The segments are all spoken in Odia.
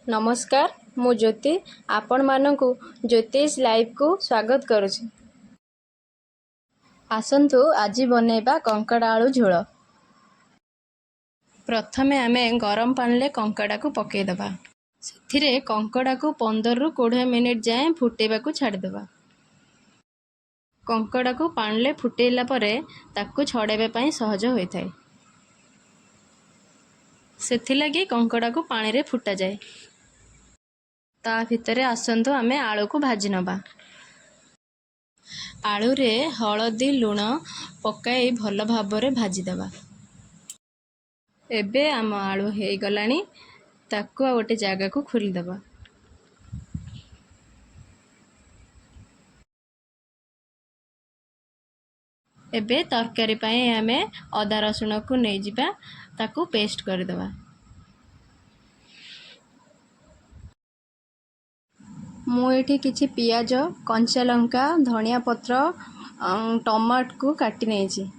ନମସ୍କାର, ମୁଁ ଜ୍ୟୋତି ଆପଣମାନଙ୍କୁ ଜ୍ୟୋତିଷ ଲାଇଭକୁ ସ୍ୱାଗତ କରୁଛି। ଆସନ୍ତୁ ଆଜି ବନେଇବା କଙ୍କଡ଼ା ଆଳୁ ଝୋଳ। ପ୍ରଥମେ ଆମେ ଗରମ ପାଣିରେ କଙ୍କଡ଼ାକୁ ପକାଇଦେବା। ସେଥିରେ କଙ୍କଡ଼ାକୁ 15ରୁ 20 ମିନିଟ୍ ଯାଏଁ ଫୁଟେଇବାକୁ ଛାଡ଼ିଦେବା। କଙ୍କଡ଼ାକୁ ପାଣିରେ ଫୁଟେଇଲା ପରେ ତାକୁ ଛଡ଼ାଇବା ପାଇଁ ସହଜ ହୋଇଥାଏ। ସେଥିଲାଗି କଙ୍କଡ଼ାକୁ ପାଣିରେ ଫୁଟାଯାଏ। ତା ଭିତରେ ଆସନ୍ତୁ ଆମେ ଆଳୁକୁ ଭାଜି ନେବା। ଆଳୁରେ ହଳଦୀ, ଲୁଣ ପକାଇ ଭଲ ଭାବରେ ଭାଜିଦେବା। ଏବେ ଆମ ଆଳୁ ହେଇଗଲାଣି, ତାକୁ ଆଉ ଗୋଟେ ଜାଗାକୁ ଖୋଲିଦେବା। ଏବେ ତରକାରୀ ପାଇଁ ଆମେ ଅଦା ରସୁଣକୁ ନେଇଯିବା, ତାକୁ ପେଷ୍ଟ କରିଦେବା। ମୁଁ ଏଠି କିଛି ପିଆଜ, କଞ୍ଚା ଲଙ୍କା, ଧନିଆ ପତ୍ର, ଟମାଟୋକୁ କାଟି ନେଇଛି।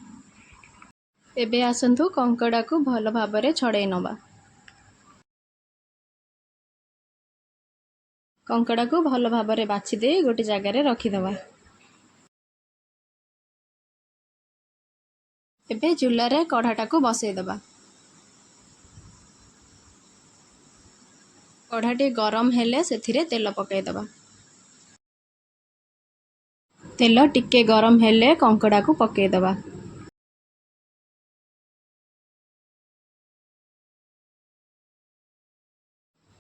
ଏବେ ଆସନ୍ତୁ କଙ୍କଡ଼ାକୁ ଭଲ ଭାବରେ ଛଡ଼େଇ ନେବା। କଙ୍କଡ଼ାକୁ ଭଲ ଭାବରେ ବାଛି ଦେଇ ଗୋଟେ ଜାଗାରେ ରଖିଦେବା। ଏବେ ଚୁଲାରେ କଢ଼ାଟାକୁ ବସେଇଦେବା। କଢ଼ାଟି ଗରମ ହେଲେ ସେଥିରେ ତେଲ ପକାଇଦେବା। ତେଲ ଟିକେ ଗରମ ହେଲେ କଙ୍କଡ଼ାକୁ ପକାଇଦେବା।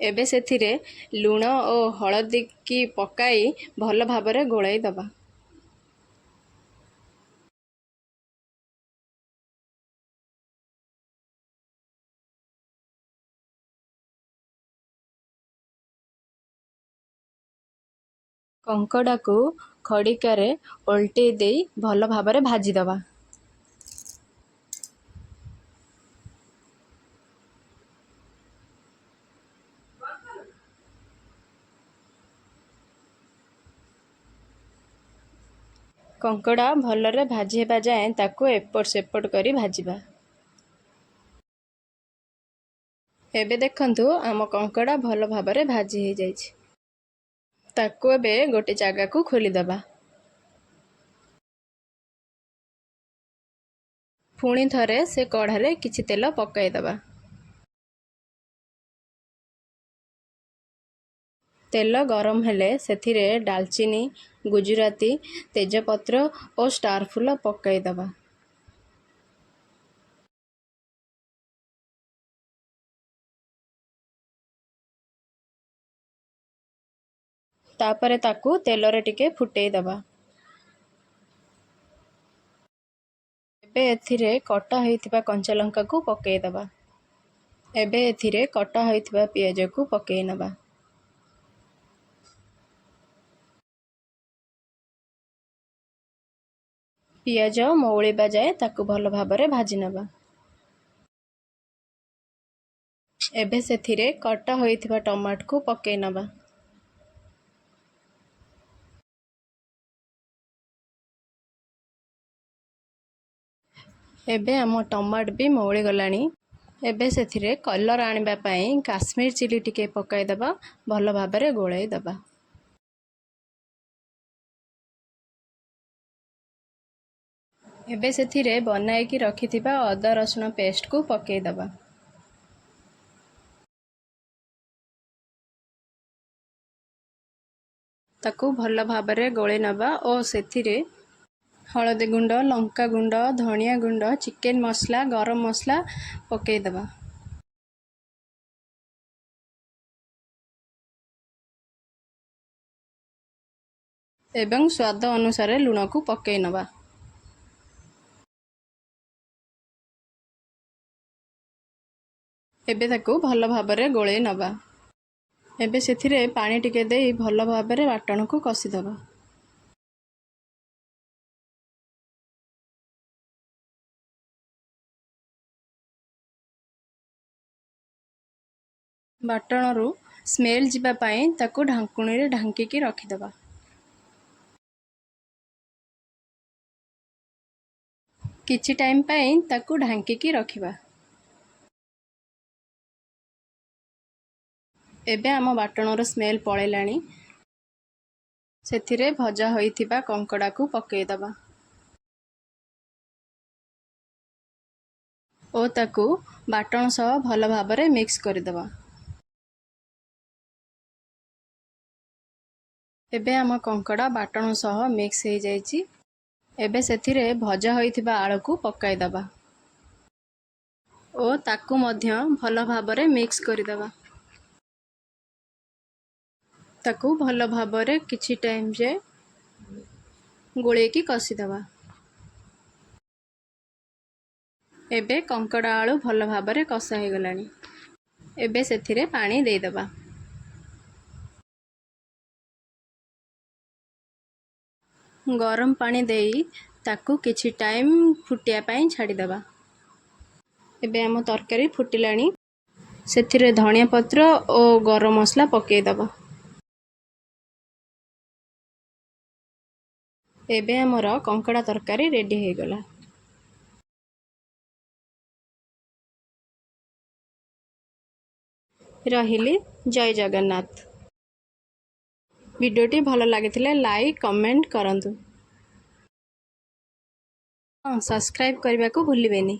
ଏବେ ସେଥିରେ ଲୁଣ ଓ ହଳଦୀକି ପକାଇ ଭଲ ଭାବରେ ଗୋଳାଇ ଦେବା। କଙ୍କଡ଼ାକୁ ଖଡ଼ିକାରେ ଓଲଟେଇ ଦେଇ ଭଲ ଭାବରେ ଭାଜିଦେବା। କଙ୍କଡ଼ା ଭଲରେ ଭାଜି ହେବା ଯାଏଁ ତାକୁ ଏପଟ ସେପଟ କରି ଭାଜିବା। ଏବେ ଦେଖନ୍ତୁ ଆମ କଙ୍କଡ଼ା ଭଲ ଭାବରେ ଭାଜି ହେଇଯାଇଛି। ତାକୁ ଏବେ ଗୋଟେ ଜାଗାକୁ ଖୋଲିଦେବା। ପୁଣି ଥରେ ସେ କଢ଼ାରେ କିଛି ତେଲ ପକାଇଦେବା। ତେଲ ଗରମ ହେଲେ ସେଥିରେ ଡାଲଚିନି, ଗୁଜୁରାତି, ତେଜପତ୍ର ଓ ଷ୍ଟାର ଫୁଲ ପକାଇଦେବା। ତାପରେ ତାକୁ ତେଲରେ ଟିକେ ଫୁଟେଇ ଦେବା। ଏବେ ଏଥିରେ କଟା ହୋଇଥିବା କଞ୍ଚା ଲଙ୍କାକୁ ପକାଇଦେବା। ଏବେ ଏଥିରେ କଟା ହୋଇଥିବା ପିଆଜକୁ ପକାଇ ନେବା। ପିଆଜ ମଉଳିବା ଯାଏ ତାକୁ ଭଲ ଭାବରେ ଭାଜି ନେବା। ଏବେ ସେଥିରେ କଟା ହୋଇଥିବା ଟମାଟୋକୁ ପକାଇ ନେବା। ଏବେ ଆମ ଟମାଟୋ ବି ମଉଳି ଗଲାଣି। ଏବେ ସେଥିରେ କଲର୍ ଆଣିବା ପାଇଁ କାଶ୍ମୀର ଚିଲି ଟିକେ ପକାଇଦେବା, ଭଲ ଭାବରେ ଗୋଳାଇ ଦେବା। ଏବେ ସେଥିରେ ବନାଇକି ରଖିଥିବା ଅଦା ରସୁଣ ପେଷ୍ଟକୁ ପକାଇଦେବା। ତାକୁ ଭଲ ଭାବରେ ଗୋଳେଇ ନେବା ଓ ସେଥିରେ ହଳଦୀ ଗୁଣ୍ଡ, ଲଙ୍କା ଗୁଣ୍ଡ, ଧନିଆ ଗୁଣ୍ଡ, ଚିକେନ ମସଲା, ଗରମ ମସଲା ପକାଇଦେବା। ଏବଂ ସ୍ୱାଦ ଅନୁସାରେ ଲୁଣକୁ ପକାଇ ନେବା। ଏବେ ତାକୁ ଭଲ ଭାବରେ ଗୋଳେଇ ନେବା। ଏବେ ସେଥିରେ ପାଣି ଟିକେ ଦେଇ ଭଲ ଭାବରେ ବାଟଣକୁ କଷିଦେବା। ବାଟଣରୁ ସ୍ମେଲ୍ ଯିବା ପାଇଁ ତାକୁ ଢାଙ୍କୁଣୀରେ ଢାଙ୍କିକି ରଖିଦେବା। କିଛି ଟାଇମ୍ ପାଇଁ ତାକୁ ଢାଙ୍କିକି ରଖିବା। ଏବେ ଆମ ବାଟଣର ସ୍ମେଲ୍ ପଳେଇଲାଣି। ସେଥିରେ ଭଜା ହୋଇଥିବା କଙ୍କଡ଼ାକୁ ପକାଇଦେବା ଓ ତାକୁ ବାଟଣ ସହ ଭଲ ଭାବରେ ମିକ୍ସ କରିଦେବା। ଏବେ ଆମ କଙ୍କଡ଼ା ବାଟଣ ସହ ମିକ୍ସ ହେଇଯାଇଛି। ଏବେ ସେଥିରେ ଭଜା ହୋଇଥିବା ଆଳୁକୁ ପକାଇଦେବା ଓ ତାକୁ ମଧ୍ୟ ଭଲ ଭାବରେ ମିକ୍ସ କରିଦେବା। ତାକୁ ଭଲ ଭାବରେ କିଛି ଟାଇମ୍ ଯାଏ ଗୋଳେଇକି କଷିଦେବା। ଏବେ କଙ୍କଡ଼ା ଆଳୁ ଭଲ ଭାବରେ କଷା ହେଇଗଲାଣି। ଏବେ ସେଥିରେ ପାଣି ଦେଇଦେବା। ଗରମ ପାଣି ଦେଇ ତାକୁ କିଛି ଟାଇମ୍ ଫୁଟିବା ପାଇଁ ଛାଡ଼ିଦେବା। ଏବେ ଆମ ତରକାରୀ ଫୁଟିଲାଣି। ସେଥିରେ ଧନିଆ ପତ୍ର ଓ ଗରମ ମସଲା ପକାଇଦେବା। ଏବେ ଆମର କଙ୍କଡ଼ା ତରକାରୀ ରେଡ଼ି ହେଇଗଲା। ରହିଲି, ଜୟ ଜଗନ୍ନାଥ। ଭିଡ଼ିଓଟି ଭଲ ଲାଗିଥିଲେ ଲାଇକ୍, କମେଣ୍ଟ କରନ୍ତୁ। ହଁ, ସବସ୍କ୍ରାଇବ୍ କରିବାକୁ ଭୁଲିବେନି।